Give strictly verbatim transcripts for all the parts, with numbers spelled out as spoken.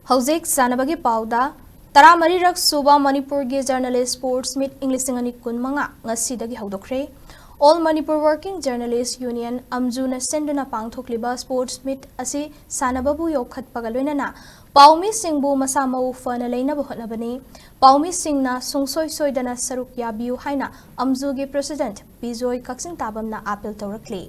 ꯍꯧꯖꯤꯛ ꯁꯥꯟꯅꯕꯒꯤ ꯄꯥꯎꯗ, ꯇꯔꯥꯃꯔꯤꯔꯛ ꯁꯨꯕ ꯃꯅꯤꯄꯨꯔꯒꯤ ꯖꯔꯅꯦꯂꯤꯁ ꯁ꯭ꯄꯣꯔꯠꯁ ꯃꯤꯠ ꯏꯪ ꯂꯤꯁꯤꯡ ꯑꯅꯤ ꯀꯨꯟꯃꯉꯥ ꯉꯁꯤꯗꯒꯤ ꯍꯧꯗꯣꯛꯈ꯭ꯔꯦ꯫ All Manipur working journalists union, ꯑꯝꯖꯨꯅ ꯁꯤꯟꯗꯨꯅ ꯄꯥꯡꯊꯣꯛꯂꯤꯕ ꯁ꯭ꯄꯣꯔꯠꯁ ꯃꯤꯠ ꯑꯁꯤ ꯁꯥꯟꯅꯕꯕꯨ ꯌꯣꯛꯈꯠꯄꯒ ꯂꯣꯏꯅꯅ ꯄꯥꯎꯃꯤꯁꯤꯡꯕꯨ ꯃꯁꯥ ꯃꯎ ꯐꯅ ꯂꯩꯅꯕ ꯍꯣꯠꯅꯕꯅꯤ꯫ ꯄꯥꯎꯃꯤꯁꯤꯡꯅ ꯁꯨꯡꯁꯣꯏ ꯁꯣꯏꯗꯅ ꯁꯔꯨꯛ ꯌꯥꯕꯤꯌꯨ ꯍꯥꯏꯅ ꯑꯝꯖꯨꯒꯤ ꯄ꯭ꯔꯦꯁꯤꯗꯦꯟꯠ ꯕꯤꯖꯣꯏ ꯀꯛꯆꯤꯡ ꯇꯥꯕꯝꯅ ꯑꯥꯄꯤꯜ ꯇꯧꯔꯛꯂꯤ꯫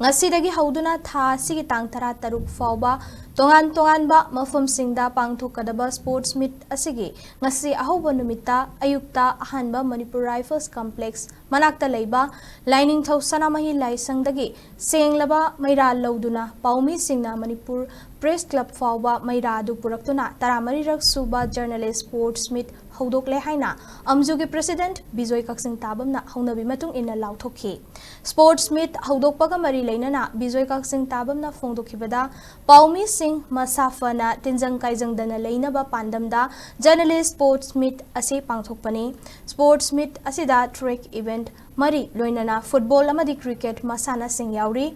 ꯉꯁꯤꯗꯒꯤ ꯍꯧꯗꯨꯅ ꯊꯥ ꯑꯁꯤꯒꯤ ꯇꯥꯡ ꯇꯔꯥꯇꯔꯨꯛ ꯐꯥꯎꯕ ꯇꯣꯉꯥꯟ ꯇꯣꯉꯥꯟꯕ ꯃꯐꯝꯁꯤꯡꯗ ꯄꯥꯡꯊꯣꯛꯀꯗꯕ ꯁ꯭ꯄꯣꯔꯠꯁ ꯃꯤꯠ ꯑꯁꯤꯒꯤ ꯉꯁꯤ ꯑꯍꯧꯕ ꯅꯨꯃꯤꯠꯇ ꯑꯌꯨꯛꯇ ꯑꯍꯥꯟꯕ ꯃꯅꯤꯄꯨꯔ ꯔꯥꯏꯐꯜꯁ ꯀꯝꯄ꯭ꯂꯦꯛꯁ ꯃꯅꯥꯛꯇ ꯂꯩꯕ ꯂꯥꯏꯅꯤꯡꯊꯧ ꯁꯅꯥꯃꯍꯤ ꯂꯥꯏꯁꯪꯗꯒꯤ ꯁꯦꯡꯂꯕ ꯃꯩꯔꯥ ꯂꯧꯗꯨꯅ ꯄꯥꯎꯃꯤꯁꯤꯡꯅ ꯃꯅꯤꯄꯨꯔ ꯄ꯭ꯔꯦꯁ ꯀ꯭ꯂꯕ ꯐꯥꯎꯕ ꯃꯩꯔꯥ ꯑꯗꯨ ꯄꯨꯔꯛꯇꯨꯅ ꯇꯔꯥꯃꯔꯤꯔꯛ ꯁꯨꯕ ꯖꯔꯅꯦꯂꯤꯁ ꯁ꯭ꯄꯣꯔꯠꯁ ꯃꯤꯠ ꯍꯧꯗꯣꯛꯂꯦ ꯍꯥꯏꯅ ꯑꯝꯖꯨꯒꯤ ꯄ꯭ꯔꯦꯁꯤꯗꯦꯟꯠ ꯕꯤꯖꯣꯏ ꯀꯛꯆꯤꯡ ꯇꯥꯕꯝꯅ ꯍꯧꯅꯕꯤ ꯃꯇꯨꯡ ꯏꯟꯅ ꯂꯥꯎꯊꯣꯛꯈꯤ꯫ ꯁ꯭ꯄꯣꯔꯠꯁ ꯃꯤꯠ ꯍꯧꯗꯣꯛꯄꯒ ꯃꯔꯤ ꯂꯩꯅꯅ ꯕꯤꯖꯣꯏ ꯀꯛꯆꯤꯡ ꯇꯥꯕꯝꯅ ꯐꯣꯡꯗꯣꯛꯈꯤꯕꯗ, ꯄꯥꯎꯃꯤꯁꯤꯡ ꯃꯁꯥ ꯐꯅ ꯇꯤꯟꯖꯪ ꯀꯥꯏꯖꯪꯗꯅ ꯂꯩꯅꯕ ꯄꯥꯟꯗꯝꯗ ꯖꯔꯅꯦꯂꯤꯁ ꯁ꯭ꯄꯣꯔꯠꯁ ꯃꯤꯠ ꯑꯁꯤ ꯄꯥꯡꯊꯣꯛꯄꯅꯤ꯫ ꯁ꯭ꯄꯣꯔꯠꯁ ꯃꯤꯠ ꯑꯁꯤꯗ ꯇ꯭ꯔꯦꯛ ꯏꯚꯦꯟꯠ ꯃꯔꯤ ꯂꯣꯏꯅꯅ ꯐꯨꯠꯕꯣꯜ ꯑꯃꯗꯤ ꯀ꯭ꯔꯤꯀꯦꯠ ꯃꯁꯥꯟꯅꯁꯤꯡ ꯌꯥꯎꯔꯤ꯫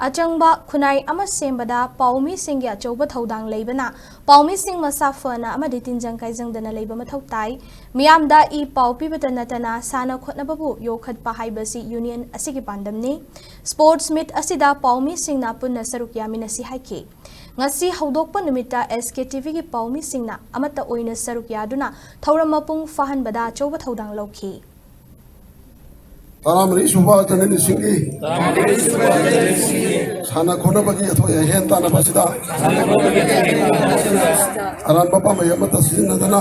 ꯑꯆꯪꯕ ꯈꯨꯟꯅꯥꯏ ꯑꯃ ꯁꯦꯝꯕꯗ ꯄꯥꯎꯃꯤꯁꯤꯡꯒꯤ ꯑꯆꯧꯕ ꯊꯧꯗꯥꯡ ꯂꯩꯕꯅ ꯄꯥꯎꯃꯤꯁꯤꯡ ꯃꯁꯥ ꯐꯅ ꯑꯃꯗꯤ ꯇꯤꯟꯖꯪ ꯀꯥꯏꯖꯪꯗꯅ ꯂꯩꯕ ꯃꯊꯧ ꯇꯥꯏ꯫ ꯃꯤꯌꯥꯝꯗ ꯏ ꯄꯥꯎ ꯄꯤꯕꯇ ꯅꯠꯇꯅ ꯁꯥꯟꯅ ꯈꯣꯠꯅꯕꯕꯨ ꯌꯣꯛꯈꯠꯄ ꯍꯥꯏꯕꯁꯤ ꯌꯨꯅꯤꯌꯟ ꯑꯁꯤꯒꯤ ꯄꯥꯟꯗꯝꯅꯤ꯫ ꯁ꯭ꯄꯣꯔꯠꯁ ꯃꯤꯠ ꯑꯁꯤꯗ ꯄꯥꯎꯃꯤꯁꯤꯡꯅ ꯄꯨꯟꯅ ꯁꯔꯨꯛ ꯌꯥꯃꯤꯟꯅꯁꯤ ꯍꯥꯏꯈꯤ꯫ ꯉꯁꯤ ꯍꯧꯗꯣꯛꯄ ꯅꯨꯃꯤꯠꯇ ꯑꯦꯁ ꯀꯦ ꯇꯤ ꯚꯤꯒꯤ ꯄꯥꯎꯃꯤꯁꯤꯡꯅ ꯑꯃꯠꯇ ꯑꯣꯏꯅ ꯁꯔꯨꯛ ꯌꯥꯗꯨꯅ ꯊꯧꯔꯝ ꯃꯄꯨꯡ ꯐꯥꯍꯟꯕꯗ ꯑꯆꯧꯕ ꯊꯧꯗꯥꯡ ꯂꯧꯈꯤ꯫ ꯇꯔꯥꯃꯔꯤ ꯁꯨꯕ ꯖꯔꯅꯦꯂꯤꯁꯁꯤꯡꯒꯤ ꯁꯥꯟꯅ ꯈꯣꯠꯅꯕꯒꯤ ꯑꯊꯣꯏ ꯑꯍꯦꯟ ꯇꯥꯟꯅꯕ ꯑꯁꯤꯗ ꯑꯔꯥꯟꯕ ꯄꯥꯝꯕꯩ ꯑꯃꯠꯇ ꯁꯤꯖꯤꯟꯅꯗꯅ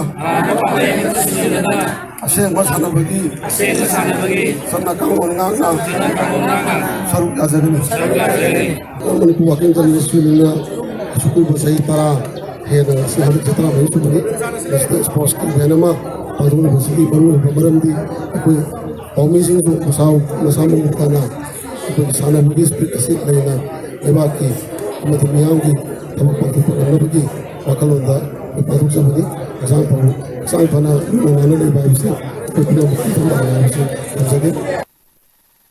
ꯑꯁꯦꯡꯕ ꯁꯥꯟꯅꯕꯒꯤ ꯆꯠꯅ ꯀꯥꯡꯂꯣꯟ ꯉꯥꯛꯅ ꯁꯔꯨꯛ ꯌꯥꯖꯒꯅꯤ꯫ ꯃꯅꯤꯄꯨꯔ ꯋꯥꯔꯀꯤꯡ ꯖꯔꯅꯦꯂꯤꯁ ꯌꯨꯅꯤꯌꯟꯅ ꯑꯁꯨꯛ ꯀꯨꯏꯕ ꯆꯍꯤ ꯇꯔꯥ ꯍꯦꯟꯅ ꯉꯁꯤ ꯍꯟꯗꯛ ꯆꯍꯤ ꯇꯔꯥꯃꯔꯤ ꯁꯨꯕꯒꯤ ꯃꯁꯤꯗ ꯁ꯭ꯄꯣꯔꯠꯁꯀꯤ ꯏꯚꯦꯟ ꯑꯃ ꯄꯥꯡꯊꯣꯛꯂꯤꯕꯁꯤꯒꯤ ꯃꯔꯨꯑꯣꯏꯕ ꯃꯔꯝꯗꯤ ꯑꯩꯈꯣꯏ ꯄꯥꯎꯃꯤꯁꯤꯡꯁꯨ ꯃꯁꯥ, ꯃꯁꯥ ꯃꯎ ꯐꯅ ꯑꯩꯈꯣꯏꯒꯤ ꯁꯥꯟꯅꯕꯒꯤ ꯁ꯭ꯄꯤꯔꯤꯠ ꯑꯁꯤ ꯂꯩꯅ ꯂꯩꯕꯥꯛꯀꯤ ꯑꯃꯗꯤ ꯃꯤꯌꯥꯝꯒꯤ ꯊꯕꯛ ꯄꯥꯡꯊꯣꯛꯄ ꯉꯝꯅꯕꯒꯤ ꯋꯥꯈꯜꯂꯣꯟꯗ ꯑꯩꯈꯣꯏ ꯄꯥꯡꯊꯣꯛꯆꯕꯅꯤ꯫ ꯍꯛꯆꯥꯡ ꯐꯕ, ꯍꯛꯆꯥꯡ ꯐꯅ ꯂꯨꯅ ꯅꯥꯟꯅ ꯂꯩꯕ ꯍꯥꯏꯕꯁꯤ ꯑꯩꯈꯣꯏ ꯄꯨꯝꯅꯃꯛꯀꯤ ꯏꯊꯧ ꯇꯥꯔꯦ ꯍꯥꯏꯕꯁꯤ ꯊꯝꯖꯒꯦ꯫